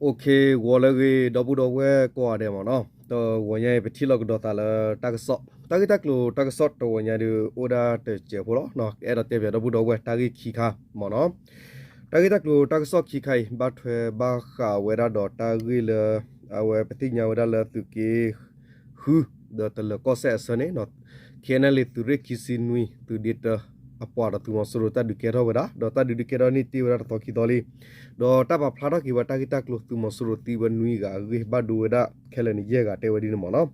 OK, ဂီၤလၢအဂ့ၤ ဒီပုၢ်ဒီဝဲၢ်ကိးဂၤဒဲးမ့ၢ်နီၤ, တဂီၤညါအံၤ ပထံၣ်လိာ်ကဒီးသးလၢတၢ်ကစီၣ်, တၢ်ဂ့ၢ်တၢ်ကျိၤတၢ်ကစီၣ်တဂီၤညါဒုး အိၣ်ဒၣ်တစဲးဖိလီၤ. ကအဲၣ်ဒိးတဲပၠးဒီပုၢ်ဒီဝဲၢ်တၢ်ဂ့ၢ်ခံခါမ့ၢ်နီၤ. တၢ်ဂ့ၢ်တၢ်ကျိၤတၢ်ကစီၣ်ခံခါအံၤ ဘၣ်ထွဲဘၣ်ဃးဝဲဒၣ်ဒီးတၢ်ဂ့ၢ်လၢ အဝဲပသ့ၣ်ညါဝဲဒၣ်လၢသုးက့ဃု ဒီးတလၢၤကီၢ်စဲၣ်အဆၢန့ၣ် KNLA သုးရ့ၣ်ခံဆံနွံ သုးဒ့တၢအပှၤဒီးသုးမီၤစိရိၤတၢ်ဒုးကဲထီၣ်ဝဲဒၣ်, ဒီးတၢ်ဒုးဒုးကဲထီၣ်န့ၣ်တ့ၢ်ဝဲဒၣ်တသီခံသီလံ. ဒီးတၢ်ပာ်ဖျါထီၣ်က့ၤဝဲတၢ်ဂ့ၢ်တၢ်ကျိၤ သုးမီၤစိရိၤသံဝဲနွံဂၤအဂ့ၢ် ဘၣ်ဒိဝဲဒၣ်ခဲလၢာ်န့ၣ်ယဲၢ်ဂၤ တဲဝဲဒ်န့ၣ်မ့ၢ်နီၤ.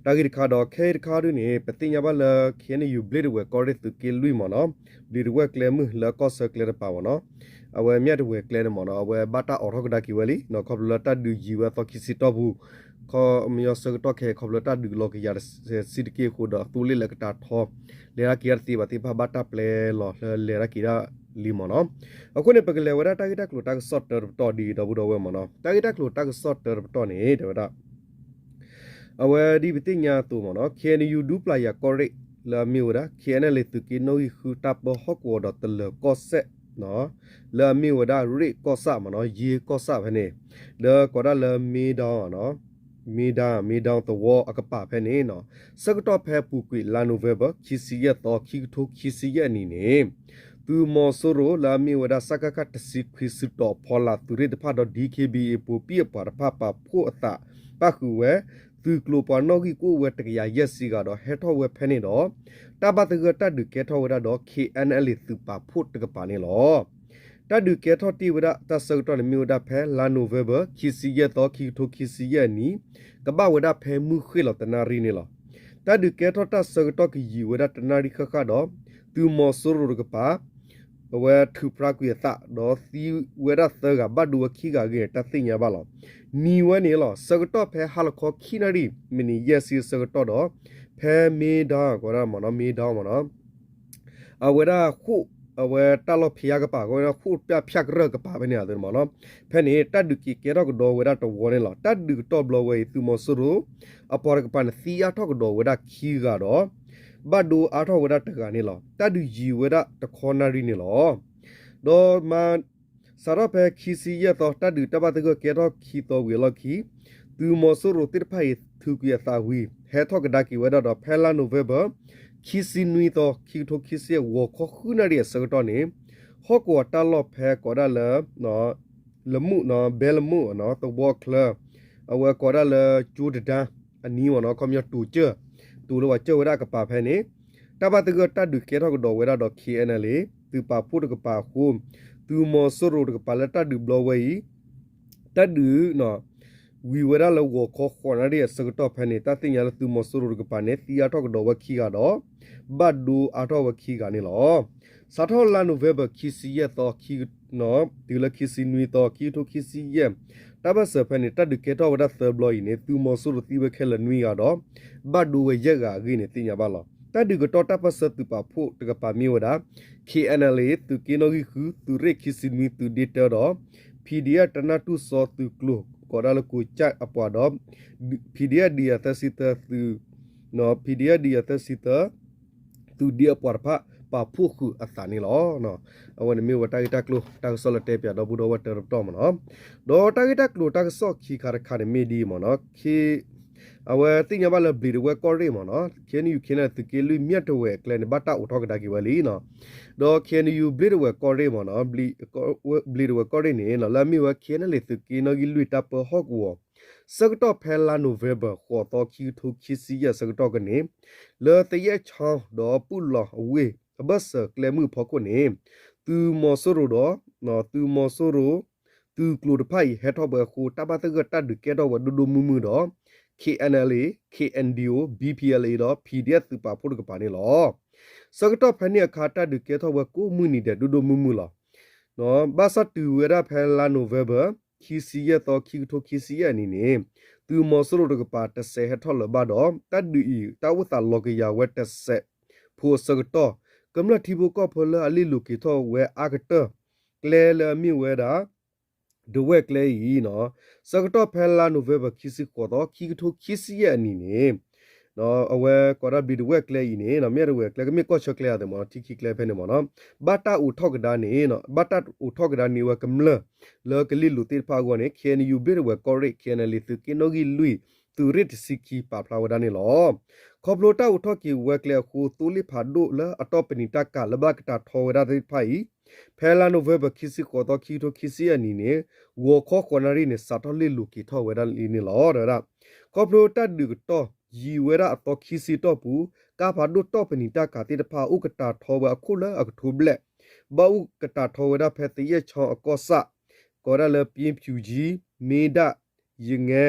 တၢ်ဂ့ၢ်တခါဒီး ခဲအံၤတခါဒုးန့ၣ် ပသ့ၣ်ညါဘၣ်လၢ KNU ဘျ့ဒဝဲၢ်ကီၢ်ရ့ၣ်သုးက့လွံၢ်မ့ၢ်နီၤ, ဘျ့ဒဝဲၢ်ကျဲမုၢ်လၢကီၢ်ဆၢကျဲတပၤမ့ၢ်နီၤ, အဝဲမၠၣ်တဝဲၢ်ကျဲန့ၣ်မ့ၢ်နီၤ, အဝဲဘၣ်တၢ်အိးထီၣ်ကဒါက့ၤဝဲလံနီၤ, ခီဖျိလၢတၢ်ဒုးယံၤဝဲအသီခံဆံတီၢ်ပူၤ ခီပညီဆၢကတီၢ်ခဲအံၤ ခီဖျိလၢတၢ်ဒုးလီၤကယၤတဆံးတက့ၢ်အဃိဒီး သိလ့ၣ်လၢကတၢၢ်ထီ လဲၤတၢ်က့ၤတၢ်တသ့ဘၣ်သ့ၣ်တဖၣ် ဘၣ်တၢ်ပျဲလီၤလၢလဲၤတၢ်က့ၤတၢ်လံမ့ၢ်နီၤ. အဃိန့ၣ် ပကလဲၤဝဲဒၣ်တၢ်ဂ့ၢ်တၢ်ကျိၤတၢ်ကစီၣ်တၢတပတီၢ်ဒ်အံၤ ဒီပုၢ်ဒီဝဲၢ်မ့ၢ်နီၤ. တၢ်ဂ့ၢ်တၢ်ကျိၤတၢ်ကစီၣ်တၢတပတီၢ်န့ၣ် တဲဝဲဒၣ် အဝဲဒ်ပသ့ၣ်ညါအသိးမ့ၢ်နီၤ, KNU ဒူပျၢ်ယၤကီၢ်ရ့ၣ် လၢအမ့ၢ်ဝဲဒၣ် KNLA သုးက့နီၣ်ဂံၢ်ဃု တၢ်ပၢဟီၣ်ကဝီၤဒီးတလၢၤကီၢ်စဲၣ် လၢအမ့ၢ်ဝဲဒၣ်ရ့ၣ်ကီၢ်ဆၣ်မ့ၢ်နီၤ, ယ့ကီၢ်ဆၣ်ဖဲန့ၣ်, လၢကိးဒၣ်လၢ မ့ဒီင်း, မ့ဒီင်း, မ့ဒီင်းသဝီအကပၤဖဲန့ၣ်, ဆၢကတီၢ်ဖဲအပူၤကွံာ် လါနိၣ်ဝ့ဘၢၣ် ခံဆံယဲၢ်သီ ခံကထိခံဆံယဲၢ်အနံၣ်န့ၣ် သုးမီၤစိရိၤလၢအမ့ၢ်ဝဲဒၣ် စကခ တဆံခွံ စုတီၤဖီလာ်သုးရ့ၣ်တဖၣ်ဒီး DKBA ပိပံအပှၤတဖၣ် ပာ်ဖှိၣ်အသးပၣ်ဃုာ်ဝဲ သုးကျိၤပှၤနီၣ်ဂံၢ်ကအိၣ်ဝဲတကယၤယဲၢ်ဆံဂၤဒီး ဟဲထီၣ်ဝဲဖဲန့ၣ်ဒီး တၢ်ဘၣ်သဂၢၢ်တၢ်ဒုးကဲထီၣ်ဝဲဒၣ်ဒီး KNLA သုးပာ်ဖှိၣ်တကပၤန့ၣ်လီၤ. တၢ်ဒုးကဲထီၣ်တ့ၢ်ဝဲဒၣ်တၢ်ဆၢကတီၢ်န့ၣ် မ့ၢ်ဝဲဒၣ်ဖဲလါနိၣ်ဝ့ဘၢၣ် ခံဆံယဲၢ်သီ ခံကထိခံဆံယဲၢ်အနံၣ်, ကဘၣ်ဝဲဒၣ်ဖဲမုၢ်ဃ့ၢ်လီၤတနၣ်ရံၣ်န့ၣ်လီၤ. တၢ်ဒုးကဲထီၣ်တၢ်ဆၢကတီၢ်ကယံာ်ဝဲဒၣ်တနၣ်ရံၣ်ဃၣ်ဃၣ်ဒီး သုးမီၤစိရိၤတကပၤ အဝဲထုးဖျါကွံာ်အသး ဒီးသံဝဲဒၣ်သၢဂၤ ဘၣ်ဒိဝဲခံဂၤအဂ့ၢ်န့ၣ် တၢ်သ့ၣ်ညါဘၣ်လီၤ. နံၤဝဲန့ၣ်လီၤ ဆၢကတီၢ်ဖဲဟါလီၤခီခံနၣ်ရံၣ် မံးနံးယဲၢ်ဆံအဆၢကတီၢ်ဒီး ဖဲမ့ဒီင်း ကိးဒၣ်မ့ၢ်နီၤ မ့ဒီင်းမ့ၢ်နီၤ အဝဲဒၣ်ဃိၣ် အဝဲတၢ်လီၢ်ဖံးယါကပၤ အဝဲဒၣ်ဃိၣ်တၢ်ဖၠၣ်ကရၢၢ်ကပၤဖဲန့ၣ်မ့ၢ်နီၤ, ဖဲန့ၣ် တၢ်ဒုးက့ၤကဲထီၣ်ကဒီးဝဲဒၣ်တဝီန့ၣ်လီၤ. တၢ်ဒုးကတီၢ်ဘျီဝဲအံၤ သုးမီၤစိရိၤ အပှၤတကပၤန့ၣ် သံအါထီၣ်ကဒီးဝဲဒၣ်ခံဂၤဒီး ဘၣ်ဒိအါထီၣ်ဝဲဒၣ်တဂၤန့ၣ်လီၤ. တၢ်ဒုးယံာ်ဝဲဒၣ်တခီနၣ်ရံၣ်န့ၣ်လီၤ. ဒီးမၤ စးထီၣ်ဖဲခံဆံယဲၢ်သီ တၢ်ဒုးတၢ်ဘၣ်သဂၢၢ်ကဲထီၣ်ခံသီဝံၤအလီၢ်ခံ သုးမီၤစိရိၤသ့ၣ်တဖၣ်အံၤ ထုးကွံာ်အသးဝံၤ ဟဲထီၣ်ကဒါက့ၤဝဲဒၣ်ဒီး ဖဲလါနိၣ်ဝ့ဘၢၣ် ခံဆံနွံသီ ခံကထိခံဆံယဲၢ် ဂီၤခီဃုနၣ်ရံၣ်အဆၢကတီၢ်န့ၣ် ဟီၣ်ကဝီၤတၢ်လီၢ်ဖဲကိးဒၣ်လၢ လမုၣ်နီၤ ဘဲလမုၣ်နီၤ သဝီချၢ အဝဲကိးဒၣ်လၢကၠိတဒါ အနံၤမ့ၢ်နီၤ ခီပညီတိၤကၢၢ် တိၤလၢပှၤကၢၢ်ဝဲဒၣ်အကပၤဖဲန့ၣ် တၢ်ဘၣ်သဂၢၢ်တၢ်ဒုးကဲထီၣ်ကဒီးဝဲဒၣ်ဒီး KNLA သုးပာ်ဖှိၣ်တကပၤအဃိ သုးမီၤစိရိၤတကပၤလၢတၢ်ဒုးဘျီဝဲအံၤ တၢ်ဒုး ဝံၤဝဲဒၣ်လၢဂီၤခီဃိးနၣ်ရံၣ်အဆၢကတီၢ်ဖဲန့ၣ် တၢ်သ့ၣ်ညါလၢသုးမီၤစိရိၤတကပၤန့ၣ် သံအါထီၣ်ကဒီးဝဲခံဂၤဒီး ဘၣ်ဒိအါထီၣ်ဝဲခံဂၤန့ၣ်လီၤ. စးထီၣ်လါနိၣ်ဝ့ဘၢၣ် ခံဆံယဲၢ်သီ တုၤလၢခံဆံနွံသီ ခံကထိခံဆံယဲၢ် တၢ်ဘၢၣ်စၢၤဖဲန့ၣ် တၢ်ဒုးကဲထီၣ်ဝဲဒၣ်သၢဘျီအံၤန့ၣ် သုးမီၤစိရိၤသံဝဲခဲလၢာ်နွံဂၤဒီး ဘၣ်ဒိဝဲယဲၢ်ဂၤအဂ့ၢ်န့ၣ် သ့ၣ်ညါဘၣ်လီၤ. တၢ်ဒုးကတီၢ်တၢ်ပၢၢ်ဆၢသုးပာ်ဖှိၣ်တကပၤမ့ၢ်ဝဲဒၣ် KNLA သုးက့နီၣ်ဂံၢ်ဃု သုးရ့ၣ်ခံဆံနွံ သုးဒ့တၢဒီး PDF တနၢ်တူၢ်စီသုးကျိၤ ကိးဒၣ်လၢကိၤကၠၣ်အပှၤဒီး PDF ဒုးယၤသၢဆံသၢ သုး PDF ဒုးယၤသၢဆံသၢ သုးဒ့အပှၤတဖၣ် ပာ်ဖှိၣ်ဃုာ်အသးန့ၣ်လီၤ. အဝဲန့ၣ်မ့ၢ်ဝဲတၢ်ဂ့ၢ်တၢ်ကျိၤတၢ်ကစီၣ်လၢတဲပၠးဒီပုၢ်ဒီဝဲၢ်တၢတပတီၢ်မ့ၢ်နီၤ. ဒီးတၢ်ဂ့ၢ်တၢ်ကျိၤတၢ်ကစီၣ်ခံခါတခါန့ၣ်မ့ၢ်ဒ်အံၤမ့ၢ်နီၤ. အဝဲသ့ၣ်ညါဘၣ်လၢဘျံးဒဝဲၢ်ကီၢ်ရ့ၣ်မ့ၢ်နီၤ, KNU KNLA သုးက့လွံၢ် မၠၣ်တဝဲၢ်အကျဲန့ၣ် ဘၣ်တၢ်အိးထီၣ်ကဒါက့ၤဝဲလံနီၤ. ဒီး KNU ဘျံးဒဝဲၢ်ကီၢ်ရ့ၣ်မ့ၢ်နီၤ, ဘျံးဒဝဲၢ်ကီၢ်ရ့ၣ်န့ၣ် လၢအမ့ၢ်ဝဲ KNLA သုးက့နီၣ်ဂံၢ်လွံၢ်တၢ်ပၢဟီၣ်ကဝီၤ ဆၢကတီၢ်ဖဲလါနိၣ်ဝ့ဘၢၣ် ဃိးသီ ခံကထိခံဆံယဲၢ်ဆၢကတီၢ်ကန့ၣ် လၢသယဲၣ်ချီဒီးပုၢ်လီၤအဝ့ၢ် အဘၢၣ်စၢၤကျဲမုၢ်အဖီခိၣ်န့ၣ် သုးမီၤစိရိၤဒီး သုးမီၤစိရိၤ သုးကျိၤတဖၣ်အံၤ ဟဲထီၣ်ဝဲအဃိ တၢ်ဘၣ်သဂၢၢ်တၢ်ဒုးကဲထီၣ်ဝဲဒိၣ်ဒိၣ်မုၢ်မုၢ်ဒီး KNLA, KNDO, BPLA ဒီး PDF သုးပာ်ဖှိၣ်တကပၤန့ၣ်လီၤ. ဆၢကတီၢ်ဖဲန့ၣ်အခါ တၢ်ဒုးကဲထီၣ်ဝဲကိးမုၢ်နံၤဒဲးဒိၣ်ဒိၣ်မုၢ်မုၢ်လီၤ. ဘၣ်ဆၣ်တုၤဝဲဒၣ်ဖဲလါနိၣ်ဝ့ဘၢၣ် ခံဆံယဲၢ်သီ ခံကထိခံဆံယဲၢ်အနံၤန့ၣ် သုးမီၤစိရိၤတကပၤတစဲးဟဲထီၣ်လၢၤဘၣ်ဒီး တၢ်ဒုးအံၤ တၢ်အိၣ်သးလီၤကယၤဝဲတစဲးဖိအဆၢကတီၢ် ကမျၢၢ်ထံဖိကီၢ်ဖိလၢအလ့ၣ်လိၤက့ၤထီၣ်ဝဲအါကတၢၢ် ကျဲလၢအမ့ၢ်ဝဲဒၣ် ဒဝဲၢ်ကျဲအံၤနီၤ ဆၢကတီၢ်ဖဲလါနိၣ်ဝ့ဘၢၣ် ခံဆံဃိးသီ ခံကထိခံဆံယဲၢ်အနံၤန့ၣ် အဝဲကိးဒၣ်ဘျံးတဝဲၢ်ကျဲအံၤန့ၣ် မ့ၢ်တဝဲၢ်ကျဲ ကမ့ၢ်ကီၢ်ဆၢကျဲအသိးမ့ၢ် ထံခံကျဲဖဲန့ၣ်မ့ၢ်နီၤ ဘၣ်တၢ်အိးထီၣ်ကဒါန့ၣ် ဘၣ်တၢ်အိးထီၣ်ကဒါန့ၢ်ဝဲကမျၢၢ် လၢကလ့ၢ်လိၤသ့ၣ်တဖၣ်အဂီၢ်န့ၣ် ခ့ၣ်အဲၣ်ယူၣ် ဘျ့ၣ်တဝဲၢ်ကီၢ်ရ့ၣ် ခ့ၣ်အဲၣ်ယူၣ် သုးက့နီၣ်ဂံၢ်လွံၢ် သုးရ့ၣ်တဆံခံ ပာ်ဖျါဝဲဒၣ်န့ၣ်လီၤ. ခီဖျိတၢ်အိးထီၣ်က့ၤဝဲကျဲအဃိ သိလ့ၣ်ဖးဒိၣ်လၢအတီၢ်ပနံာ်တၢ်ကၤလၢဘၣ်ကတၢ်ထီဝဲဒၣ်သ့ၣ်တဖၣ်အံၤ ဖဲလါနိၣ်ဝ့ဘၢၣ် ခံဆံဃိးသီ ခံကထိခံဆံအနံၤန့ၣ် ဂီၤခီဃိးနၣ်ရံၣ်န့ၣ် စးထီၣ်လ့ၢ်လိၤက့ၤထီၣ်ဝဲဒၣ်လံန့ၣ်လီၤ. တဲဝဲဒၣ် ခီဖျိတၢ်ဒုးကတီၢ်ယံၤဝဲဒၣ်အသီခံဆံတီၢ်ပူၤ ကါဖးဒိၣ်တီၢ်ပနံာ်တၢ်ကၤသ့ၣ်တဖၣ် အိၣ်ကတၢ်ထီဝဲအခိၣ်လၢအကထိဘျဲၣ် ဘၣ်အိၣ်ကတၢ်ထီဝဲဒၣ်ဖဲသယဲၣ်ချီအကီၢ်ဆၣ် ကိးဝဲဒၣ်လၢ ပျ့ၤဖၠူၣ်ကၠံ မ့ဒၣ် ယငဲ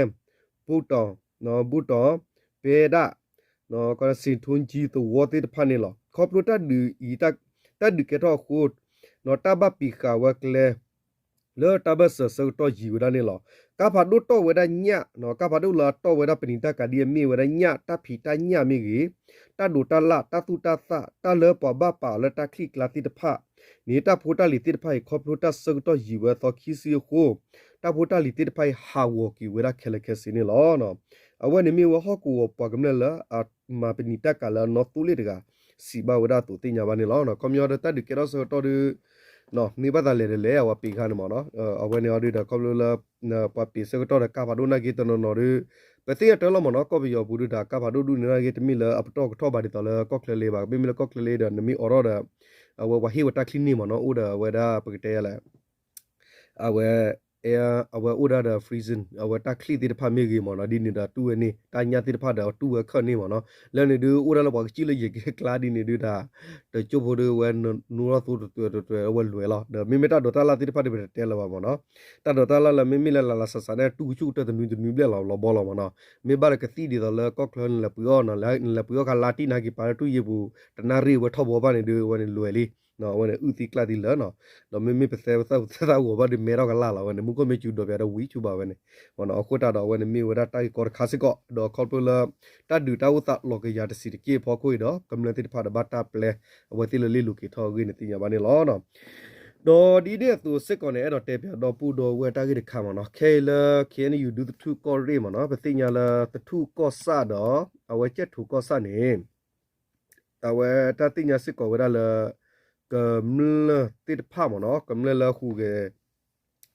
ဘူၣ်တီၣ် ဘူၣ်တီၣ် ပဲဒၣ် စ့ၣ်ထူကၠံ သဝီသ့ၣ်တဖၣ်န့ၣ်လီၤ. ခီဖျိတၢ်ဒုးအံၤ တၢ်ဒုးကဲထီၣ်အဃိ တၢ်ဘၣ်ပံးဃာ်ဝဲကျဲ လၢတၢ်ဘၢၣ်စၢၤဆၢကတီၢ်ယံၤဝဲဒၣ်န့ၣ်လီၤ. ကါဖးဒိၣ်တီၢ်ဝဲဒၣ်ညၣ် ကါဖးဒိၣ်လၢအတီၢ်ဝဲဒၣ်ပနံာ်တၢ်ကၤဒ်အမ့ၢ်ဝဲဒၣ်ညၣ် တၢ်ဖံးတၢ်ညၣ်မ့ၢ်ဂ့ၤ တၢ်ဒိးတၢ်လၣ် တၢ်သူၣ်တၢ်သၣ် တၢ်လၢပှၤဘၣ်ပာ်အီၤလၢတၢ်ချံၣ်ကျါသ့ၣ်တဖၣ်န့ၣ် တၢ်ဖိတၢ်လံၤသ့ၣ်တဖၣ်အံၤ ခီဖျိတၢ်ဆၢကတီၢ်ယံၤဝဲအသီခံဆံအဃိ တၢ်ဖိတၢ်လံၤသ့ၣ်တဖၣ်အံၤ ဟးဂီၤက့ၤဝဲဒၣ်ခဲလၢာ်ခဲဆ့န့ၣ်လီၤ. အဝဲန့ၣ်မ့ၢ်ဝဲဟီၣ်ကဝီၤပှၤကမျၢၢ်လၢအမၤပနံာ်တၢ်ကၤလၢအနီၢ်သိလ့ၣ်တဂၤ စံးဘၣ်ဝဲဒၣ်အသိးသ့ၣ်ညါဘၣ်န့ၣ်လီၤ. ခီပညီဒီးတၢ်ဒုးကဲထီၣ်ဆၢကတီၢ်ဒီး မ့ၢ်ဘၣ်သးလဲၤဒီးလဲၤ အဝဲပံးခါန့ၣ်မ့ၢ်နီၤ အဝဲန့ၣ်အီၤဒုးဒီး ခီဖျိလၢ ပှၤပံးဆၢကတီၢ်ဒီးကါဖးဒိၣ်နာ်က့တနီၤနီၤဒီး ပသ့ၣ်ညါတၢ်လီၤမ့ၢ်နီၤ ကီၢ်ပယီၤပူၤဒုးဒီး ကါဖးဒိၣ်ဒူၣ်န့ၣ်နာ်က့ တမ့ၢ်လၢအပတီၢ်ကထီၣ်ဘၣ်ဒ်သိးလၢကီၢ်ချၢလ့ဘၣ် မ့မ့ၢ်လၢကီၢ်ချၢလ့ဒီး နမ့ၢ်အိးထီၣ်ဒီး အဝဲပှၤဟ့ၣ်ဝဲတၢ်ချံန့ၢ်မ့ၢ်နီၤ အိၣ်ဒီးအဝဲဒၣ်ပကတဲလဲၣ် အဝဲ အဝဲအိၣ်ဒၣ်ဒီး freezing အဝဲတၢ်ချံသ့ၣ်တဖၣ်မ့ၢ်ဂ့ၤမ့ၢ်နီၤ ဒ်န့ၣ်ဒီးတူၢ်ဝဲန့ၣ် တၢ်ညၣ်သ့ၣ်တဖၣ်ဒီးတူၢ်ဝဲခၢၣ်န့ၢ်မ့ၢ်နီၤ လၢန့ၣ်ဒုးအိၣ်ဒၣ်လၢပှၤကစံၣ်လၢယံၤက့ၤကျါဒ်န့ၣ်ဒုးဒီး တကၠိဖိဒုးဝဲနူထီၣ်သိတတွဲတတွဲအဝဲလွဲၤလီၤ ဒီးမ့မ့ၢ်တၢ်ဒိးတၢ်လၣ်သ့ၣ်တဖၣ်ဒုးပတတဲလၢၤဘၣ်မ့ၢ်နီၤ တၢ်ဒိးတၢ်လၣ်လၢမ့မ့ၢ်လၢလၢ်လၢ်ဆးဆးန့ၣ် တူၢ်ကဆူၣ်ကတၢၢ်တနွံတနွံဘျဲၣ်လီၤ လီၤဘီလီၤမ့ၢ်နီၤ မ့ၢ်ဘၣ်ဒီးကသံၣ်ဒ်သိးလၢကီၢ်ချၢနလဲၤပှ့ၤအီၣ်နီၤ နလဲၤပှ့ၤအီၣ်ခါလါတံၢ်နာ်က့ၤပာ်လၢတူၢ်ယ့ၢ်ပူၤ တနၣ်ရံၣ်ဝဲထီၣ်ဘီဘၣ်န့ၣ်ဒုး အဝဲန့ၣ်လွဲၤလံ အဝဲန့ၣ်အုၣ်သံကျၣ်သံလၢာ်နီၤ ဒီးမ့မ့ၢ်ပသဲပသးပသဲသးဂီၤဘၣ်ဒုးမဲထီၣ်ကလၢ်လီၤ အဝဲန့ၣ် မူခိၣ်မ့ၢ်စူၤဒီးပျးဒီးဝံဆူၣ်ဘၣ်ဝဲန့ၣ် အဃိသတးဒီးအဝဲန့ၣ်မ့ၢ်ဝဲဒၣ်တၢ်ဂ့ၢ်ကီတခါစ့ၢ်ကီး ဒီးခီဖျိလၢ တၢ်ဒုးတၢ်အိၣ်သးလီၤကယၤတဆံးတက့ၢ်အဖီခိၣ်အံၤဒီး ကမျၢၢ်သ့ၣ်တဖၣ်ဒီးဘၣ်တၢ်ပျဲ အဝဲသ့ၣ်လၢလ့ၢ်လိၤက့ၤထီၣ်အဂ့ၢ်န့ၣ်သ့ၣ်ညါဘၣ်န့ၣ်လီၤ. ဒီးဒ်န့ၣ်အသိးစ့ၢ်ကီးန့ၣ် အဲၣ်ဒိးတဲပၠးဒီပုၢ်ဒီဝဲၢ်တၢ်ဂ့ၢ်တခါမ့ၢ်နီၤ ခဲအံၤလၢ ခ့ၣ်အဲၣ်ယူၣ် ဒူသထူၣ်ကီၢ်ရ့ၣ်မ့ၢ်နီၤ ပသ့ၣ်ညါလၢသထူၣ်ကီၢ်ဆၣ်ဒီး အဝဲကဲၣ်ထိးကီၢ်ဆၣ်န့ၣ် အဝဲတၢ်သ့ၣ်ညါစ့ၢ်ကီးဝဲဒၣ်လၢ ကမျၢၢ်သ့ၣ်တဖၣ်မ့ၢ်နီၤ ကမျၢၢ်လၢဟူးဂဲၤ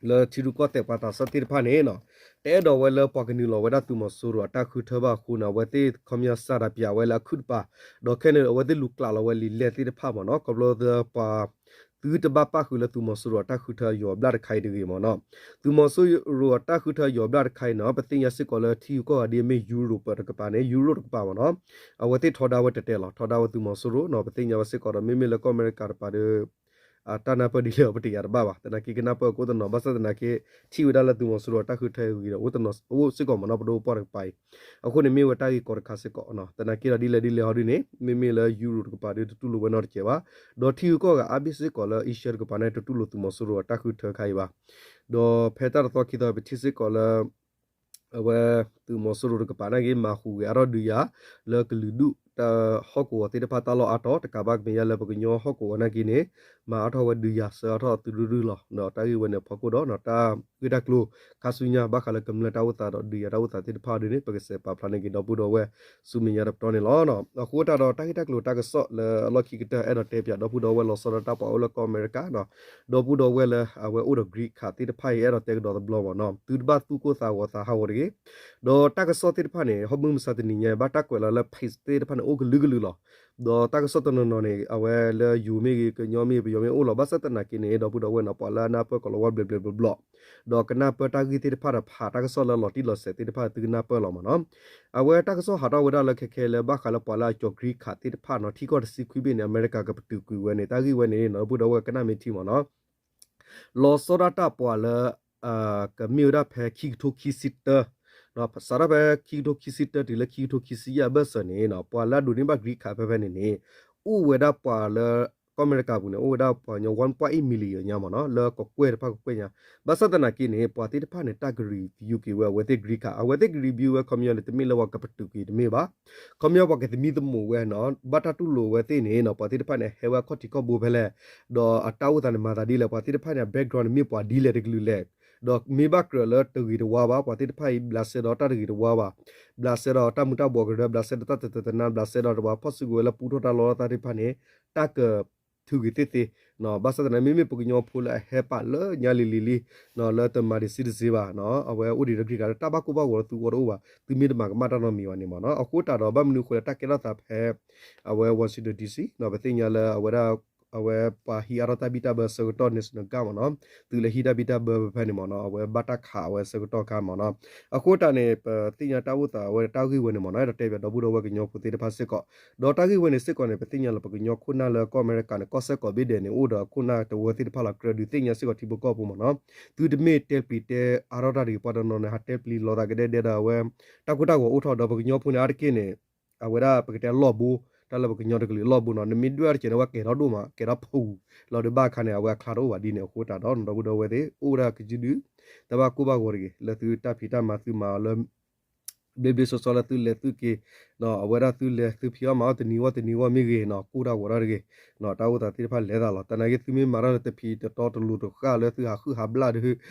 လၢထံရူၢ်ကီၢ်သဲးပှၤသးစၢ်သ့ၣ်တဖၣ်န့ၣ် တအဲၣ်ဒိးဝဲလၢပှၤကနုာ်လီၤဝဲဒၣ်သုးမီၤစိရိၤအတၢ်ဃုထၢဘၣ်အဃိန့ၣ် အဝဲသ့ၣ်ခီပညီစးဒၣ်ပၠးဝဲလၢအခုၣ်တပၤ ဒီးခဲန့ၣ် အဝဲသ့ၣ်လူၤကျးလီၤဝဲလံာ်လဲၢ်သ့ၣ်တဖၣ်မ့ၢ်နီၤ ခီဖျိလၢပှၤ သုတဘၣ်ပၣ်ဃုာ်လၢသုးမီၤစိရိၤအတၢ်ဃုထၢအယီၤဘျၣ်တခါအံၤတဂ့ၤမ့ၢ်နီၤ သုးမီၤစိရိၤအတၢ်ဃုထၢအယီၤဘျၣ်တခါအံၤန့ၣ် ပသ့ၣ်ညါစ့ၢ်ကီးလၢထံဂုၤကီၢ်ဂၤဒ်အမ့ၢ် ယူရိၣ်ပတကပၤန့ၣ် ယူရိၣ်တကပၤမ့ၢ်နီၤ အဝဲသ့ၣ်ထီဒါဝဲတဲာ်တဲာ်လီၤ ထီဒါဝဲသုးမီၤစိရိၤနီၤ ပသ့ၣ်ညါဝဲစ့ၢ်ကီးဒီး မ့မ့ၢ်လၢကီၢ်အမဲရကၤတကပၤဒီး အတၢ်နၢ်ပၢၢ်ဒ်လဲၣ်အီၤ ပတယာ်တဘၣ်ဘၣ် သနာ်က့ကနၢ်ပၢၢ်အကအိၣ်တနီၤ ဘၣ်ဆၣ်သနာ်က့ ထံၣ်ဝဲဒၣ်လၢသုးမီၤစိရိၤအတၢ်ဃုထၢအဂ့ၢ်ဒီး အိၣ်စ့ၢ်ကီးမ့ၢ်နီၤ ပဒိၣ်ပပှၢ်တကပၤအံၤ အဃိန့ၣ်မ့ၢ်ဝဲတၢ်ဂ့ၢ်ကီတခါစ့ၢ်ကီး သနာ်က့ဒီးဒ်လဲၣ်ဒ်လဲၣ်ဟီဒ်န့ၣ် မ့မ့ၢ်လၢယူရိၣ်တကပၤဒီးတတူၢ်လိာ်ဝဲနီတစဲးဘၣ် ဒီးထံဂုၤကီၢ်ဂၤအါဘ့ၣ်စ့ၢ်ကီးလၢအ့ရှၢၣ်တကပၤန့ၣ် တတူၢ်လိာ်သုးမီၤစိရိၤအတၢ်ဃုထၢခါအံၤဘၣ် ဒီးဖဲတၢ်တသီခံသီပထံၣ်စ့ၢ်ကီးလၢ အဝဲ သုးမီၤစိရိၤတကပၤနာ်က့ မၤဟူးဂဲၤအါထီၣ်ဒုးယၤ လၢကလုာ်ဒူၣ်တၢ်ဟီၣ်ကဝီၤသ့ၣ်တဖၣ်တၢ်လီၢ်အါတီၤ တကးဘၣ်ကမ့ၢ်ယါလၢပကညီဟီၣ်ကဝီၤနာ်က့န့ၣ် မၤအါထီၣ်ဝဲဒုးယၤ ဆှၢအါထီၣ်သုးဒူၣ်ဒူၣ်လီၤ. ဒီးတၢ်ဂ့ၢ်ဝဲန့ၣ်အဖီခိၣ်ဒီး တၢ်ဂ့ၢ်တၢ်ကျိၤခါဆူညါ ဘၣ်ဃးလၢကမျၢၢ်တၢ်အိၣ်သးဒီးဒုးယၤတၢ်အိၣ်သးသ့ၣ်တဖၣ်ဒ်န့ၣ် ပကစးပာ်ဖျါန့ၢ်က့ၤဒီပုၢ်ဒီဝဲၢ်ဆူမဲာ်ညါတပတီၢ်န့ၣ်လီၤ. အဃိသတးဒီးတၢ်ဂ့ၢ်တၢ်ကျိၤတၢ်ကစီၣ်လၢအလီၢ်ခံကတၢၢ် အဲၣ်ဒိးတဲပၠးဒီပုၢ်ဒီဝဲၢ်လီၤဆီဒၣ်တၢ်ပှၤအိၣ်လၢကီၢ်အမဲရကၤ ဒီပုၢ်ဒီဝဲၢ်လၢအဝဲအိၣ်ဒီး green card သ့ၣ်တဖၣ်အံၤ အဲၣ်ဒိးတဲကဒီးတဘျီမ့ၢ်နီၤ သုတဘၣ်သူၣ်ကိၢ်သးဂီၤသးဟးဂီၤတဂ့ၤ. ဒီးတၢ်ကစီၣ်သ့ၣ်တဖၣ်န့ၣ် ဟီၣ်မုၢ်မဆါတနံၤညါ ဘၣ်တၢ်ကွဲးလီၤလၢ page သ့ၣ်တဖၣ်န့ၣ် အိၣ်ကလုာ်ကလုာ်လီၤ. ဒီးတၢ်ကစီၣ်တနီၤနီၤန့ၣ် အဝဲလၢယိၤမ့ၢ်ဂ့ၤ ကညီမ့ၢ်ဂ့ၤ ပယီၤမ့ၢ်အိၣ်လီၤ. ဘၣ်ဆၣ်သနာ်က့န့ၣ် ဒီပုၢ်ဒီဝဲၢ်န့ၣ် ပှၤလၢအနၢ်ပၢၢ်ကိးလီၤဝါဘျဲးဘျဲးဘျီဘျီ ဒီးကနၢ်ပၢၢ်တၢ်ဂ့ၢ်သ့ၣ်တဖၣ်ဒီး ဖးတၢ်ကစီၣ်လၢလီၤတံၢ်လီၤဆဲးသ့ၣ်တဖၣ် သုကနၢ်ပၢၢ်လီၤမ့ၢ်နီၤ. အဝဲတၢ်ကစီၣ်ဟးထီၣ်ဝဲဒၣ်လၢခဲခဲလၢဘၣ်ဃးလၢပှၤလၢအကၠီၤ green card သ့ၣ်တဖၣ်နီၤ ထံကီၢ်တဆံခွံဘ့ၣ်န့ၣ် အမဲရကၤကပတုာ်ကွံာ်ဝဲန့ၣ် တၢ်ဂ့ၢ်ဝဲန့ၣ်နီၤ ဒီပုၢ်ဒီဝဲၢ်ကနၣ်မ့ၢ်ထံမ့ၢ်နီၤ လီၤဆီဒၣ်တၢ်ပှၤလၢ ကမ့ၢ်ဝဲဒၣ်ဖဲခံကထိခံဆံတၢ စးထီၣ်ဖဲခံကထိခံဆံတၢ တုၤလၢခံကထိခံဆံယဲၢ်အဘၢၣ်စၢၤန့ၣ် ပှၤလၢအဒိးန့ၢ်ဘၣ် green card ဖဲဖဲန့ၣ်န့ၣ် အိၣ်ဝဲဒၣ်ပှၤလၢ ကီၢ်အမဲရကၤပူၤန့ၣ် အိၣ်ဝဲဒၣ်ပှၤကညီ one point eight million ညါမ့ၢ်နီၤ လၢကကွဲၢ်တဖၣ်ကကွဲၢ်ညါ. ဘၣ်ဆၣ်သနာ်က့န့ၣ် ပှၤသ့ၣ်တဖၣ်န့ၣ် တၢ်က review က့ၤဝဲအဝဲသ့ၣ် green card အဝဲသ့ၣ်က review ဝဲ ခီပညီန့ၣ် တမ့ၢ်လၢပှၤကပတုာ်ကွံာ်တမ့ၢ်ဘၣ်. ခီပညီပှၤကသမံသမိးဝဲနီၤ ဘၣ်တၢ်တူၢ်လိာ်ဝဲသ့ၣ်န့ၣ်နီၤ ပှၤသ့ၣ်တဖၣ်န့ၣ် ဟဲဝဲအခီၣ်ထံးခီၣ်ဘိဖဲလဲၣ် ဒီးအတၢ်အိၣ်သးန့ၣ်မၤသးဒ်လဲၣ် ပှၤသ့ၣ်တဖၣ်န့ၣ် အ background န့ၣ်မ့ၢ်ပှၤဒ်လဲၣ်တကလုာ်လဲၣ် ဒီးမ့ၢ်ဘၣ်ကြၢးလၢတဂ့ၤတဝါဘၣ်, ပှၤသ့ၣ်တဖၣ်အံၤ ဘျးစဲဒီးတၢ်တဂ့ၤတဝါဘၣ်, ဘျးစဲဒီးတၢ်မူၤတၢ်ဘှီးကရၢ, ဘျးစဲဒီးတၢ်တတနါ, ဘျးစဲဒီးတဝၤဖီၣ်စုကဝဲၤလၢပူထီၣ်တၢ်လီတၢ်သ့ၣ်တဖၣ်န့ၣ် တၢ်ကထုးက့ၤသ့ၣ်သ့. ဘၣ်ဆၣ်သနာ်က့ မ့မ့ၢ်ပကညီဖိလၢအဟဲပာ်လၢညါလံၤလံၤလံ လၢတမၤဒံးစံဒံးစ့ဘၣ်, အဝဲအိၣ်ဒံးဒီး green card တၢ်ဘၣ်ကိၢ်ဘၣ်ဂီၤလၢသုဂီၢ်တအိၣ်ဘၣ်, သုမ့ၢ်တမၤကမၣ်တၢ်နီတမံၤဘၣ်န့ၣ်မ့ၢ်နီၤ. အဃိသတးဒီး ဘၣ်မနုၤအဃိလၢတၢ်ကဲထီၣ်သးဖဲ အဝဲ Washington D C ပသ့ၣ်ညါလၢအဝဲဒၣ် အဝဲပှၤဟံးအါထီၣ်တၢ်ဘံၣ်တၢ်ဘၢဆၢကတီၢ် National Guard မ့ၢ်နီၤ, သုးလၢဟံးတၢ်ဘံၣ်တၢ်ဘၢဖဲန့ၣ်မ့ၢ်နီၤ, အဝဲဘၣ်တၢ်ခးအဝဲဆၢကတီၢ်ခါမ့ၢ်နီၤ. အဃိသတးန့ၣ် ပသ့ၣ်ညါတၢ်အိၣ်သးအဝဲတၢ်ဂ့ၢ်ဝဲန့ၣ်မ့ၢ်နီၤ, အဲၣ်ဒိးတဲဘၣ်ဒီပုၢ်ဒီဝဲၢ်ကညီဖိသ့ၣ်တဖၣ်စ့ၢ်ကီး, ဒီးတၢ်ဂ့ၢ်ဝဲန့ၣ်စ့ၢ်ကီးန့ၣ် ပသ့ၣ်ညါလၢပကညီခိၣ်နၢ်လၢကီၢ်အမဲရကၤန့ၣ် ကီၢ်စဲၣ်ကိးဘ့ၣ်ဒဲးန့ၣ် အိၣ်ဒီးအခိၣ်နၢ်တဝၢသ့ၣ်တဖၣ်လီၤ. ကြၢးဒုးသ့ၣ်ညါစ့ၢ်ကီးထံဖိကီၢ်ဖိမ့ၢ်နီၤ, သုတမ့ၢ်တဲပျံၤတဲအါထီၣ်တၢ်တဂ့ၤ, ပှၤတနီၤန့ၣ် ဟးတဲပျံၤလီၤသးကဒဲကဒဲဒီးအဝဲ တၢ်ကိၢ်တၢ်ဂီၤအိၣ်ထီၣ်ဒီးပကညီဖိန့ၣ် အါတက့ၢ်န့ၣ် အဝဲဒၣ်ပကတဲလီၢ်ဘိ, တၢ်လၢပကညီတကလုာ်လီၢ်ဘိနီၤ, နမ့ၢ်ဒွဲၣ်အီၤတစဲးန့ၣ် အဝဲကဲၤထီၣ်ဒိၣ်မး ကဲၤထီၣ်ဖုးလီၤဒီး ဘၣ်အခါန့ၣ် အဝဲအချါတအိၣ်ဘၣ်ဒ်န့ၣ်. အဃိသတးဒီး ဒီပုၢ်ဒီဝဲၢ်သ့ၣ် အိၣ်ဝဲဒၣ်ကစုဒု, တၢ်ဘၣ်ကိၢ်ဘၣ်ဂီၤတဂ့ၤ, လၢသုတၢ်ဖံးတၢ်မၤသုမၤအီၤလၢ ဘျ့ဘျ့စီစီလၢသုလဲၤသုက့ၤ, အဝဲဒၣ်သုလဲၤသုဖံးအီၣ်မၤအီၣ်တနံၤဂီၢ်တနံၤဂီၢ်မ့ၢ်ဂ့ၤနီၤ, ကိၢ်တၢ်ဂီၤတၢ်တဂ့ၤ, တၢ်အိၣ်သးသ့ၣ်တဖၣ်လဲၤသးလီၤ. သနာ်က့ သုမ့ၢ်မၤတၢ်လၢတဖံးတတီတလိၤတဃၣ်လၢသုဟးဟုၣ်ဟးဘျၣ်ဒီး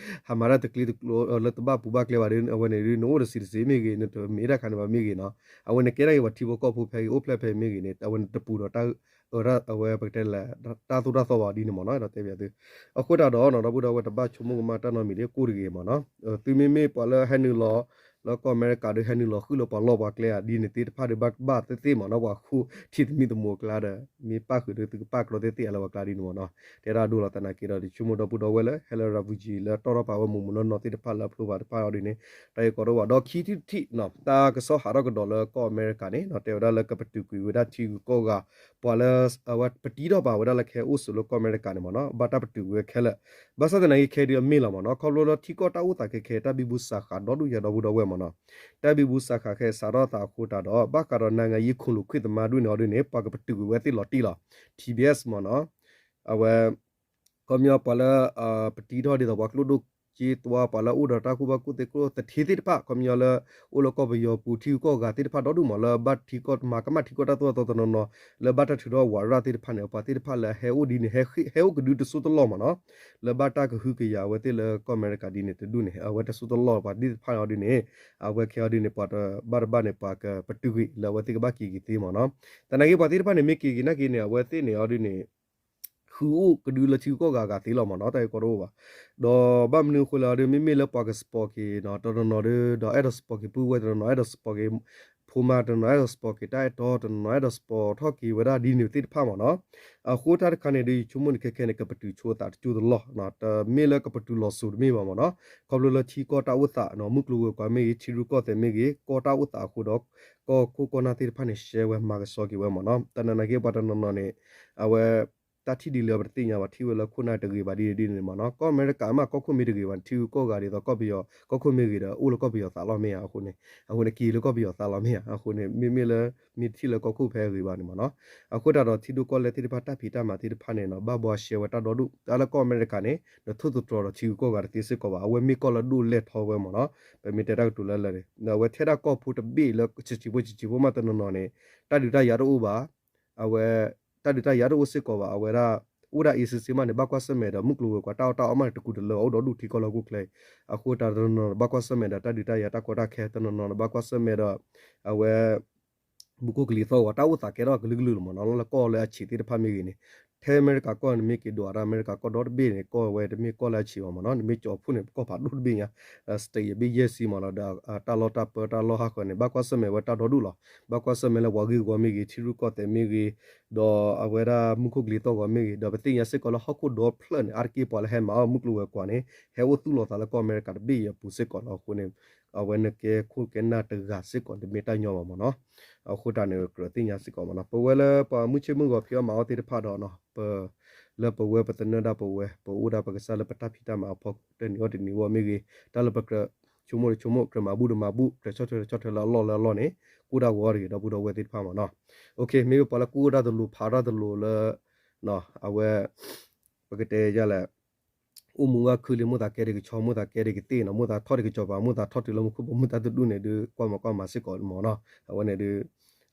ဟးမၤတၢ်တကျ့တကျိၤလၢတဘၣ်ပူၤဘၣ်ကျဲဘၣ်ဒီး အဝဲန့ၣ်ဒုး နအိၣ်တဆံးတဆံးမ့ၢ်ဂ့ၤ, နတမ့ၢ်တၢ်ခါန့ၣ်ဘၣ်မ့ၢ်ဂ့ၤနီၤ, အဝဲန့ၣ်ကဲထီၣ်က့ၤပှၤထံဖိကီၢ်ဖိဖဲအံၤ အိၣ်ဖျဲၣ်ဖဲအံၤမ့ၢ်ဂ့ၤန့ၣ် အဝဲန့ၣ်တပူၤဒီး အဝဲပကတဲလၢ တၢ်သိၣ်တၢ်သီဘၣ်ဒ်န့ၣ်မ့ၢ်နီၤ, အဲၣ်ဒိးတဲဘၣ်သု. အဃိသတးဒီးနီၤ ဒီပုၢ်ဒီဝဲၢ် တဘၣ်ဆိကမိၣ်ကမၣ်တၢ်နီတမံၤဒီး ကိၢ်တဂ့ၤမ့ၢ်နီၤ. သုမ့မ့ၢ်ပှၤလၢဟဲနုာ်လီၤ လၢကီၢ်အမဲရကၤဒီး ဟဲနုာ်လီၤဃုာ်လၢပှၤလီၢ်ပှၤကျဲဧါ ဒ်န့ၣ်သ့ၣ်တဖၣ်ဒီး ဘၣ်ဘၣ်သ့ၣ်သ့ၣ်မ့ၢ်နီၤ, ပှၤဃိထံသမံသမိးအကျါဒီး မ့ၢ်ပၣ်ဃုာ်ဒီးသုကပၣ်ကျီသ့ၣ်သ့ၣ်ဧါလၢပှၤကျါဒ်န့ၣ်မ့ၢ်နီၤ. တဲဒၣ်ဒိလီၤ. သနာ်က့ဒီး ယဆိကမိၣ်ဒီပုၢ်ဒီဝဲၢ်လၢ ဟဲလၢ refugee လၢတီၣ်ထီၣ်ပာ်ဝဲမုၢ်မုၢ်နီၢ်နီၢ်သ့ၣ်တဖၣ်လၢအဖျိဘၣ်တဖၣ်အီၤဒ်န့ၣ် တၢ်ဂ့ၢ်ကီတအိၣ်ဘၣ်. ဒီးခံထံၣ်တထံၣ်နီၤ တၢ်ကစီၣ်ဟးထီၣ်ကဒီးလၢကီၢ်အမဲရကၤန့ၣ်နီၤ တဲဝဲဒၣ်လၢကပတုာ်ကွံာ်ဝဲဒၣ်ထံဂုၤကီၢ်ဂၤ ပှၤလၢ အဝဲပတံထီၣ်ပာ်ဝဲဒၣ်လၢကဟဲအိၣ်ဆိးလၢကီၢ်အမဲရကၤန့ၣ်မ့ၢ်နီၤ ဘၣ်တၢ်ပတုာ်ကွံာ်ဝဲခဲလၢာ်. ဘၣ်ဆၣ်သနာ်က့ခဲအံၤဒုးအမ့ၢ်လီၤမ့ၢ်နီၤ ခီဖျိလၢထံကီၢ်တၢ်အိၣ်သးခဲခဲ တၢ်ဘံဘူစးဃာ်ဒီဒူၣ်ယၤဒီပုၢ်ဒီဝဲၢ်မ့ၢ်နီၤ. တၢ်ဘံဘူစးဃာ်ခဲစးထီၣ်သးအဃိသတးဒီး ဘၣ်ဃးဒီး နိုင်ငံရေးခုံလူခွင့်သမား ဒ်န့ၣ်အီၤဒ်န့ၣ် ပှၤကပတုာ်ကွံာ်ဝဲသ့ၣ်လီၤတံၢ်လီၤ. T B S မ့ၢ်နီၤ အဝဲ ခီပညီပှၤလၢ ပတံထီၣ်ဒ်သိးပှၤကျိဒိၣ်က့သွါ ပှၤလၢအိၣ်ဒီးတၢ်ကူၣ်ဘၣ်ကူၣ်သ့ကျိသထ့သ့ၣ်တဖၣ် ခီပညီလၢ အိၣ်လၢကီၢ်ပယီၤပူၤ ထံဂုၤကီၢ်ဂၤသ့ၣ်တဖၣ်ဒီဒူၣ်မ့ၢ် လၢဘၣ်ထံကီၢ်မၤကမၣ်ထံကီၢ်တၢ်သိၣ်တၢ်သီတနီၤနီၤ လၢဘၣ်တၢ်ထုးထီၣ်ဝးရၣ်သ့ၣ်တဖၣ်န့ၣ် ပှၤသ့ၣ်တဖၣ်လၢဟဲအိၣ်ဒ်န့ၣ် ဟဲအိၣ်ကဒုတစိၢ်တလီၢ်မ့ၢ်နီၤ လၢဘၣ်တၢ်ကဟုကယာ်အဝဲသ့ၣ်လၢကီၢ်အမဲရကၤဒ်န့ၣ်တဒူၣ်န့ၣ် အဝဲတစိၢ်တလီၢ်ပှၤသ့ၣ်တဖၣ်အီၤဒ်န့ၣ် အဝဲခဲအီၤဒ်န့ၣ် ပှၤတဘၣ်တဘၣ်န့ၣ် ပှၤကပတုာ်ကွံာ်လၢအဝဲသ့ၣ်ကဘၣ်က့ၤက့ၤသ့မ့ၢ်နီၤ. သနာ်က့ပှၤသ့ၣ်တဖၣ်န့ၣ် မ့ၢ်က့ၤက့ၤနာ်က့ၤန့ၣ် အဝဲသ့ၣ်န့ၣ်အီၤဒ်န့ၣ် ဃုအိၣ်ကဒုလၢထံဂုၤကီၢ်ဂၤအဂၤသ့လီၤမ့ၢ်နီၤ တၢ်ဂ့ၢ်ကီတအိၣ်ဘၣ်. ဒီးဘၣ်မနုၤအဃိလဲၣ်အီၤဒ် မ့မ့ၢ်လၢပှၤက support က့ၤနီၤ တနီၤနီၤဒီး ဒီးအဲၣ်ဒိး support က့ၤပုၢ်ဝဲၢ် တနီၤနီၤအဲၣ်ဒိး support က့ၤ ဖိမါ တနီၤနီၤအဲၣ်ဒိး support က့ၤတၢ်အဲၣ်တီ တနီၤနီၤအဲၣ်ဒိး support ထီၣ်က့ၤဝဲဒၣ်ဒ်န့ၣ်သ့ၣ်တဖၣ်မ့ၢ်နီၤ. အဃိတၢ်တခါန့ၣ်ဒီး ယဆိကမိၣ်န့ၣ်ခဲခဲန့ၣ် ကပတုာ်ဆိသးတကၠိတလီၢ် တမ့ၢ်လၢကပတုာ်လီၤစိၤတမ့ၢ်ဘၣ်မ့ၢ်နီၤ. ခီဖျိလၢထံကီၢ်တၢ်အိၣ်သး မုၢ်ကျိၤဝဲၤကွာ်မ့ၢ်ဂ့ၤ ထံရူၢ်ကီၢ်သဲးမ့ၢ်ဂ့ၤ ကီၢ်တၢ်အိၣ်သးအဃိဒီး ကီၢ်ခိၣ်ကီၢ်နၢ်သ့ၣ်တဖၣ်န့ၣ် ရှဲဝဲမၤကဆှီက့ၤဝဲမ့ၢ်နီၤ. တနာ်က့ပှၤတနီၤနီၤန့ၣ် အဝဲ တၢ်ထံၣ်ဒ်လဲၣ်ပတသ့ၣ်ညါဘၣ် ထံၣ်ဝဲလၢခိၣ်နၢ်တဂ့ၤဘၣ်ဒ်န့ၣ်ဒ်န့ၣ်မ့ၢ်နီၤ. ကီၢ်အမဲရကၤမ့ၢ်ကီၢ်ခိၣ်မ့ၢ်တဂ့ၤဘၣ် ထံဂုၤကီၢ်ဂၤဒ်သိးကီၢ်ပယီၤ ကီၢ်ခိၣ်မ့ၢ်ဂ့ၤဒီး အိၣ်လၢကီၢ်ပယီၤသးလီၤမ့ၢ်ဧါအဃိန့ၣ် အဃိန့ၣ် က့ၤလၢကီၢ်ပယီၤသးလီၤမ့ၢ်ဧါအဃိန့ၣ် မ့မ့ၢ်လၢ မ့ၢ်တထံၣ်လၢကီၢ်ခိၣ်ဖဲအဂ့ၤဘၣ်န့ၣ်မ့ၢ်နီၤ. အဃိသတးဒီးထံဒိၣ်ကီၢ်လဲၢ်သ့ၣ်တဖၣ်တၢ်ဖံးတၢ်မၤသ့ၣ်တဖၣ်န့ၣ်နီၤ ဘၣ်ဘှီရှဲဝဲတၢ်ဒီဒူၣ် တၢ်လၢကီၢ်အမဲရကၤန့ၣ် နထိၣ်သတြီၤဒီးထံဂုၤကီၢ်ဂၤတသ့စ့ၢ်ကီးဘၣ် အဝဲမ့ၢ်ကီၢ်လၢဒိၣ်လဲၢ်ထီဝဲမ့ၢ်နီၤ. ပမ့ၢ်တဲတၢ်ကတိၤလၢလၢာ်န့ၣ် အဝဲထဲဒၣ်ကီၢ်ဖိတဘ့ၣ်လၢဆံးဆံးဖိဆံးဆံးဖိမးတနီၤနီၤန့ၣ် တၢ်ဒုးတၢ်ယၤတအိၣ်ဘၣ် အဝဲ တၢ်ဒုးတၢ်ယၤတအိၣ်စ့ၢ်ကီးဘၣ် အဝဲဒၣ် အိၣ်ဒၣ်အ့စ့စ့မးန့ၣ် ဘၣ်ကွၢ်ဆၢၣ်မဲာ်ဒီး မုၢ်ကျိၤဝဲၤကွာ်တၢ်အီၣ်တၢ်အီမးန့ၣ် တကူတလၢအအိၣ်ဒီဒူၣ်ထံကီၢ်လၢဟီၣ်ခိၣ်ချၢအံၤ အဃိတးတနီၤနီၤ ဘၣ်ကွၢ်ဆၢၣ်မဲာ်ဒီး တၢ်ဒုးတၢ်ယၤတၢ်ကီတၢ်ခဲ တနီၤနီၤ ဘၣ်ကွၢ်ဆၢၣ်မဲာ်ဒီး အဝဲ မူခိၣ်ကလံၤသီၣ်ဂီၤ တၢ်အိၣ်သးကဲထီၣ်ကလုာ်ကလုာ်လီၤမ့ၢ်နီၤ လၢကီၢ်လၢအဆံးသ့ၣ်တဖၣ်မ့ၢ်ဂ့ၤန့ၣ် ထဲအမဲရကၤကီၢ်န့ၣ်မ့ၢ်က့ၤဒိးအရၣ် အမဲရကၤကီၢ်ဒီတဘ့ၣ်န့ၣ် ကီၢ်ဝဲတမ့ၢ်ကီၢ်လၢအဆံးဘၣ်မ့ၢ်နီၤ နမ့ၢ်ကၠီၤဖှိၣ်န့ၣ် ကီၢ်ဖးဒိၣ်တဘ့ၣ်ညါ state ယဘ့ၣ်ယဲၢ်ဆံမ့ၢ်နီၤ ဒီးတၢ်လီၢ်တၢ်ပၢတၢ်လီၢ်ဟးဃၢၤန့ၣ် ဘၣ်ကွၢ်ဆၢၣ်မဲာ်ဝဲတၢ်ဒီဒူၣ်လီၤ ဘၣ်ကွၢ်ဆၢၣ်မဲာ်လၢပှၤဂ့ၢ်ဝီမ့ၢ်ဂ့ၤ ထံရူၢ်ကီၢ်သဲးမ့ၢ်ဂ့ၤ ဒီးအဝဲဒၣ်မူခိၣ်ကလံၤသီၣ်ဂီၤမ့ၢ်ဂ့ၤ ဒီးပသ့ၣ်ညါစ့ၢ်ကီးလၢဟီၣ်ခိၣ်ဒီဖျၢၣ်န့ၣ် အါတက့ၢ်ပှၤလၢဟဲမၤအီၣ်မုၢ်ကျိၤဝဲၤကွာ်န့ၣ် ဟဲအိၣ်သူၣ်လီၤသးလၢကီၢ်အမဲရကၤတဘ့ၣ်အံၤအပူၤစ့ၢ်ကီးလီၤအဃိန့ၣ် အဝဲနကဲခိၣ်ကဲနၢ်တဂၤစ့ၢ်ကီး တမ့ၢ်တၢ်ညီဘၣ်မ့ၢ်နီၤ. အဃိတၢ်န့ၣ် ကြၢးသ့ၣ်ညါစ့ၢ်ကီးမ့ၢ်နီၤ ပဝဲလၢပှၤမုၢ်ဆ့ၣ်မုၢ်ဂီၤဖံးအီၣ်မၤအီၣ်သ့ၣ်တဖၣ်ဒီး ပ လၢပဝဲပသနၢၣ်ဒၣ်ပဝဲ ပအိၣ်ဒၣ်ပကစၢ်လၢပတၢ်ဖံးတၢ်မၤအဖီခိၣ် တၢ်နံၤအီၣ်တနံၤအီၣ်မ့ၢ်ဂ့ၤ တၢ်လၢပကြၢးဆိကမိၣ်တဆိကမိၣ် ကြၢးမၤဘူၣ်တမၤဘူၣ် ကြၢးဆီၣ်ထွဲတဆီၣ်ထွဲလၢအလီၢ်လၢအလီၢ်န့ၣ် ကိၢ်တၢ်ဂီၤတဂ့ၤ ဒီပုၢ်ဒီဝဲၢ်သ့ၣ်တဖၣ်မ့ၢ်နီၤ. မ့ၢ်ပှၤလၢကူၣ်တၢ်တလိၤဖးတၢ်တလိၤလၢ အဝဲ ပကတဲယလဲၣ် အိၣ်မူဝဲခုလံ မိၣ်သးကဲဒ်ကဆီ မိၣ်သးကဲဒ်ကသ့ၣ်နီၤ မိၣ်သးထီၣ်ဒ်ကစီၤပၤ မိၣ်သးထီၣ်တုၤလၢမူခိၣ်ဘီမုၢ်တၢ်တဒူၣ်န့ၣ် ဒုးကွၢ်မၤကွၢ်မၤစ့ၢ်ကီးမ့ၢ်နီၤ. အဝဲန့ၣ်ဒုး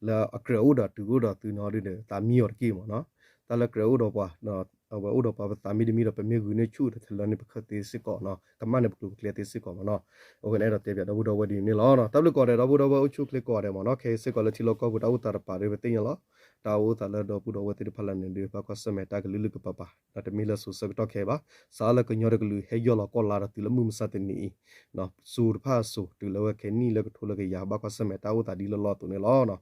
လၢအကြၢးအိၣ်ဒီးတုၤအိၣ်ဒီးသုနီၤဒုး သးမံအီၤတက့ၢ်မ့ၢ်နီၤ. တၢ်လၢကြၢးအိၣ်ဒီးပှၤ အဝဲအိၣ်ဒီးပှၤပသးမ့တမ့ၢ်ဒီး ပမ့ၢ်ဂုာ်န့ၢ်ဆူၣ်ဒီး တလၢန့ၣ် ပခၢၣ်သ့စ့ၢ်ကီးနီၤ, ကမၣ်န့ၢ်ပကျိၤပကျဲသ့စ့ၢ်ကီးမ့ၢ်နီၤ. အဃိန့ၣ် အဲၣ်ဒိးတဲပၠးဒီပုၢ်ဒီဝဲၢ်ဒ်န့ၣ်လီၤ. တၢ်ဘျုးကိးဂၤဒဲး ဒီပုၢ်ဒီဝဲၢ်အိၣ်ဆူၣ်အိၣ်ချ့ကိးဂၤဒဲးမ့ၢ်နီၤ. ခဲအံၤစ့ၢ်ကီးလၢထံလီၢ်ကီၢ်ပူၤ တၢ်အိၣ်သးတပၤဒီး ပသ့ၣ်ညါလီၤ. တၢ်အိၣ်သးလၢဒီပုၢ်ဒီဝဲၢ်သ့ၣ်တဖၣ်လၢန့ၣ်ဒီး ဘၣ်ကွၢ်ဆၢၣ်မဲာ်တၢ်ကလုာ်လုာ်ကပၤပၤ, ဒီးတမ့ၢ်လၢစိၤဆၢကတီၢ်ခဲအံၤဘၣ်. စးလၢကညီတကလုာ်ဟဲယီၢ်လီၤကီၢ်လါဒီးတုၤလၢမုၢ်မဆါတနံၤအံၤ စိၤတဖၣ်အစိၤ တုၤလၢဝဲခဲနံၣ်လၢကထိလၢကယၤ ဘၣ်ကွၢ်ဆၢၣ်မဲာ်တၢ်အိၣ်သးဒ်လၢလီၢ်အသိးန့ၣ်လီၤ.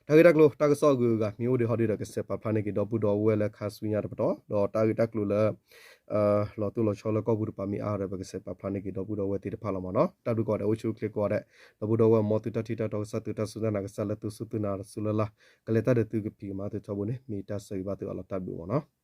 တၢ်ဂ့ၢ်တၢ်ကျိၤ တၢ်ကစီၣ်အဂုၤအဂၤ မ့ၢ်အိၣ်ဒံးဟီဒ်ဒီး ကဆဲးပာ်ဖျါန့ၢ်က့ၤဒီပုၢ်ဒီဝဲၢ်လၢခါဆူညါတပတီၢ်, ဒီးတၢ်ဂ့ၢ်တၢ်ကျိၤလၢ လီၤတိၢ်လီၤဆီလၢကီၢ်ပူၤတပၤမ့ၢ်အါဒီး ပကဆဲးပာ်ဖျါန့ၢ်က့ၤဒီပုၢ်ဒီဝဲၢ်သ့ၣ်တဖၣ်လီၤမ့ၢ်နီၤ. တၢ်ဘျုးကိးဂၤဒဲး အိၣ်ဆူၣ်အိၣ်ချ့ကိးဂၤဒဲး, ဒီပုၢ်ဒီဝဲၢ်မ်သုတၢ်ထံၣ်တၢ်တီကစၢ်သုတၢ်စူၢ်တၢ်နာ် ကစၢ်လၢသုစူၢ်သုနာ်ဒီးသုလၢ်လၢ် ကလဲၤတၢ်ဒီးသုကဖံးကမၤသုထီဘိန့ၣ် မ့ၢ်တၢ်ဆၢဂ့ၤဘၣ်သုအီၤလီၤ. တၢ်ဘျုးမ့ၢ်နီၤ.